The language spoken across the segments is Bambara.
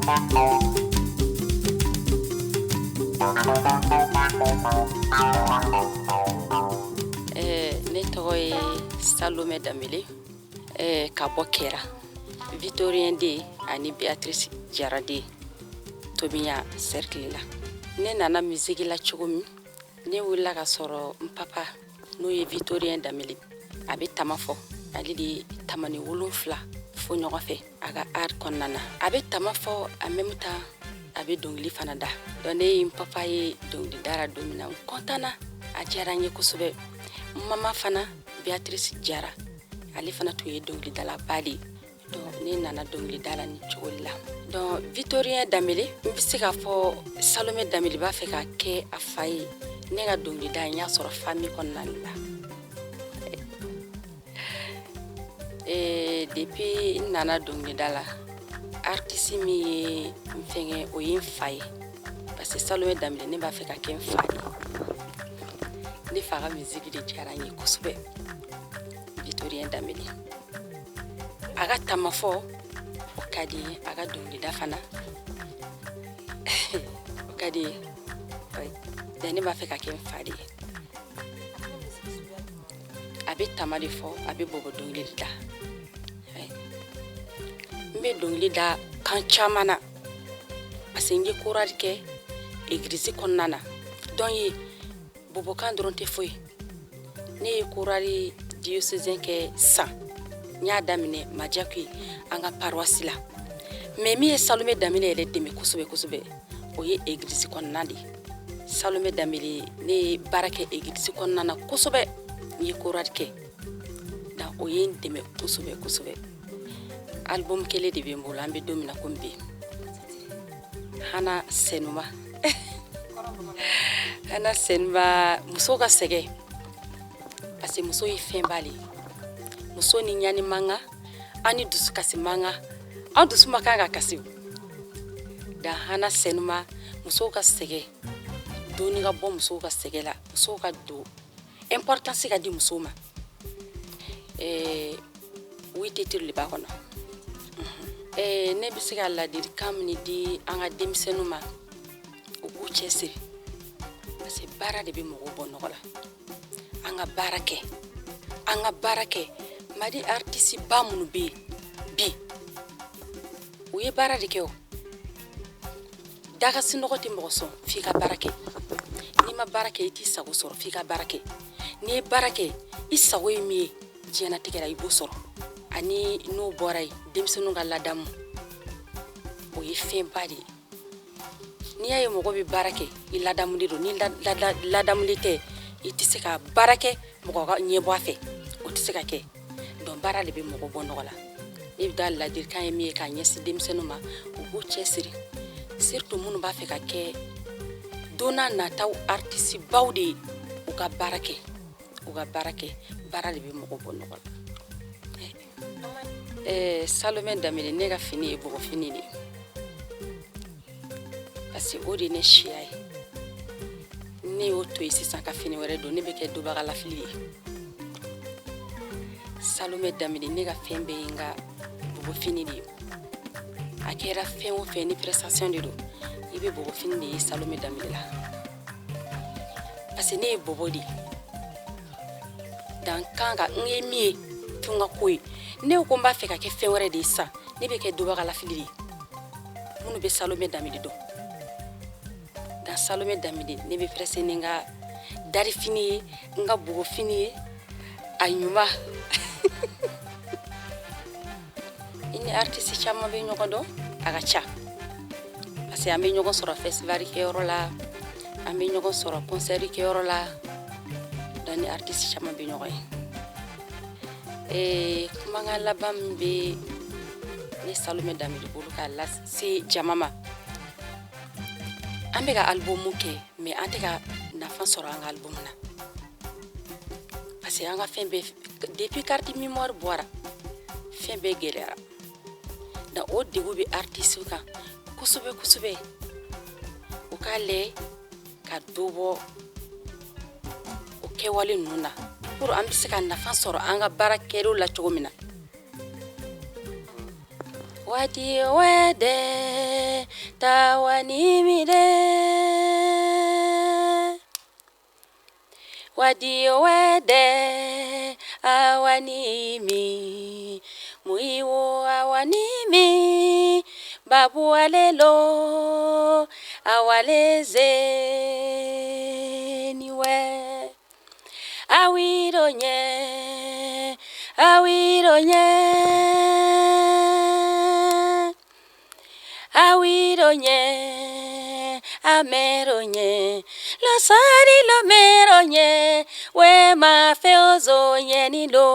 Ne tɔgɔ ye Salome Danbele, ka bɔ Kɛra, Victorien den ani Béatrice Jara den, Tomiya cercle la. Ne nana musique la cogo min, ne wulila ka sɔrɔ n papa, n'o ye Victorien Danbele, a bɛ tama fɔ. Ale de ye tamani 7 fo ɲɔgɔn fɛ a ka art kɔnɔna na. A bɛ tama fɔ, en même temps a bɛ dɔnkili fana da. Donc ne ye n papa ye dɔnkili dara don min na, n kɔntanna, a diyara n ye kosɛbɛ. N mama fana, Béatrice Jara, ale fana tun ye dɔnkilidalaba de ye. Donc ne nana dɔnkilida la ni cogo la. Donc Victorien Danbele, n bɛ se k'a fɔ Salome Danbele b'a fɛ ka kɛ a fa ye. Ne ka dɔnkilida, n y'a sɔrɔ famille kɔnɔna la. Depuis n nana dɔnkilida la, artiste min ye n fɛngɛ, o ye n fa ye, parce que Salome Danbele, ne b'a fɛ ka kɛ n fa de ye. Ne fa ka musique de diyara n ye kosɛbɛ. Victorien Danbele, a ka tamafɔ, o ka di n ye, a ka dɔnkilida fana, o ka di n ye. Ne b'a fɛ ka kɛ n fa de ye. A bɛ tama de fɔ, a bɛ bɔbɔ dɔnkili de da. N bɛ dɔnkili da kan caman na, parce que n ye chorale kɛ église kɔnɔna na. Donc ye bɔbɔkan dɔrɔn tɛ foyi. Ne ye chorale diocésain kɛ san, n y'a daminɛ Majakui, an ka paroisse la. Mais min ye Salome Danbele yɛrɛ dɛmɛ kosɛbɛ kosɛbɛ, o ye église kɔnɔna de ye. Salome Danbele, ne ye baara kɛ église kɔnɔna na kosɛbɛ, n ye chorale kɛ. Donc o ye n dɛmɛ kosɛbɛ kosɛbɛ. Album kelen de bɛ n bolo, an bɛ don min na komi bi, Hana Senuma. Hana Senuma, muso ka sɛgɛn, parce que muso ye fɛnba de ye. Muso ni ɲani man kan, an ni dusukasi man kan, an dusu ma kan ka kasi. Da Hana Senuma, musow ka sɛgɛn, doni ka bɔ musow ka sɛgɛn la, musow ka don, importance ka di musow ma. Huit titres de b'a kɔnɔ. Ne bɛ se ka ladilikan min di an ka denmisɛnninw ma, u k'u cɛsiri, parce que baara de bɛ mɔgɔw bɔ nɔgɔ la. An ka baara kɛ, an ka baara kɛ. Mali artiste ba minnu bɛ yen bi, u ye baara de kɛ. O daga sinɔgɔ tɛ mɔgɔ sɔn f'i ka baara kɛ. N'i ma baara kɛ, i t'i sago sɔrɔ. F'i ka baara kɛ. N'i ye baara kɛ, i sago ye min ye diɲɛnatigɛ la, i b'o sɔrɔ. Ani n'o bɔra yen, denmisɛnninw ka ladamu, o ye fɛnba de ye. N'i y'a ye mɔgɔ bɛ baara kɛ, i ladamulen don. Ni ladamulen tɛ, i tɛ se ka baara kɛ mɔgɔ ka ɲɛbɔ a fɛ, o tɛ se ka kɛ. Donc baara de bɛ mɔgɔ bɔ nɔgɔ la. Ne bɛ taa ladilikan ye min ye k'a ɲɛsin denmisɛnninw ma, u k'u cɛsiri, surtout minnu b'a fɛ ka kɛ don n'a nataw artiste baw de ye, u ka baara kɛ, u ka baara kɛ. Baara de bɛ mɔgɔ bɔ nɔgɔ la. Salome Danbele, ne ka fini ye bɔgɔfini de ye, parce que o de ye ne siya ye. Ne y'o to yen sisan ka fini wɛrɛ don, ne bɛ kɛ dobagalafili ye. Salome Danbele, ne ka fɛn bɛɛ ye n ka bɔgɔfini de ye. A kɛra fɛn o fɛn ni prestation de don, i bɛ bɔgɔfini de ye Salome Danbele la, parce que ne ye bɔbɔ de ye. Dan kan ka n ye min ye fɛn ka ko ye, ne ko n b'a fɛ ka kɛ fɛn wɛrɛ de ye sisan, ne bɛ kɛ dobagalafili de ye. Minnu bɛ Salome Danbele dɔn, dan Salome Danbele, ne bɛ presse ni n ka darifini ye, n ka bɔgɔfini ye, a ɲuman. I ni artiste caman bɛ ɲɔgɔn dɔn, a ka ca, parce que an bɛ ɲɔgɔn sɔrɔ festival kɛyɔrɔ la, an bɛ ɲɔgɔn sɔrɔ concert kɛyɔrɔ la. Donc ni artiste caman bɛ ɲɔgɔn ye. Kumakan laban min bɛ ne Salome Danbele bolo k'a lase jama ma, an bɛ ka album kɛ, mais an tɛ ka nafa sɔrɔ an ka album na, parce que an ka fɛn bɛɛ, depuis carte mémoire bɔra, fɛn bɛɛ gɛlɛyara. Donc o degun bɛ artiste kan kosɛbɛ kosɛbɛ. U k'a lajɛ ka dɔ bɔ o kɛwale ninnu na pour an bɛ se ka nafa sɔrɔ an ka baara kɛlenw la cogo min na. Wadi wede tawanimile. Wadi wede awanimi. Muiwo awanimi. Babu alelo awaleze niwe. Awironye, awironye, awironye, ameronye, losari lomeronye, we mafeozo nilo.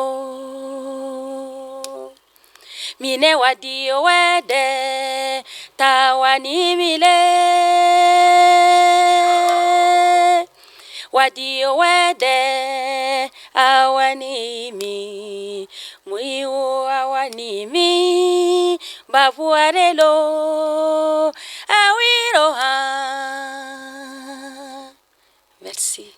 Mine wadi wede tawani mile. Wadi wede awanimi muiwo awanimi babu arelo awiroha. Merci.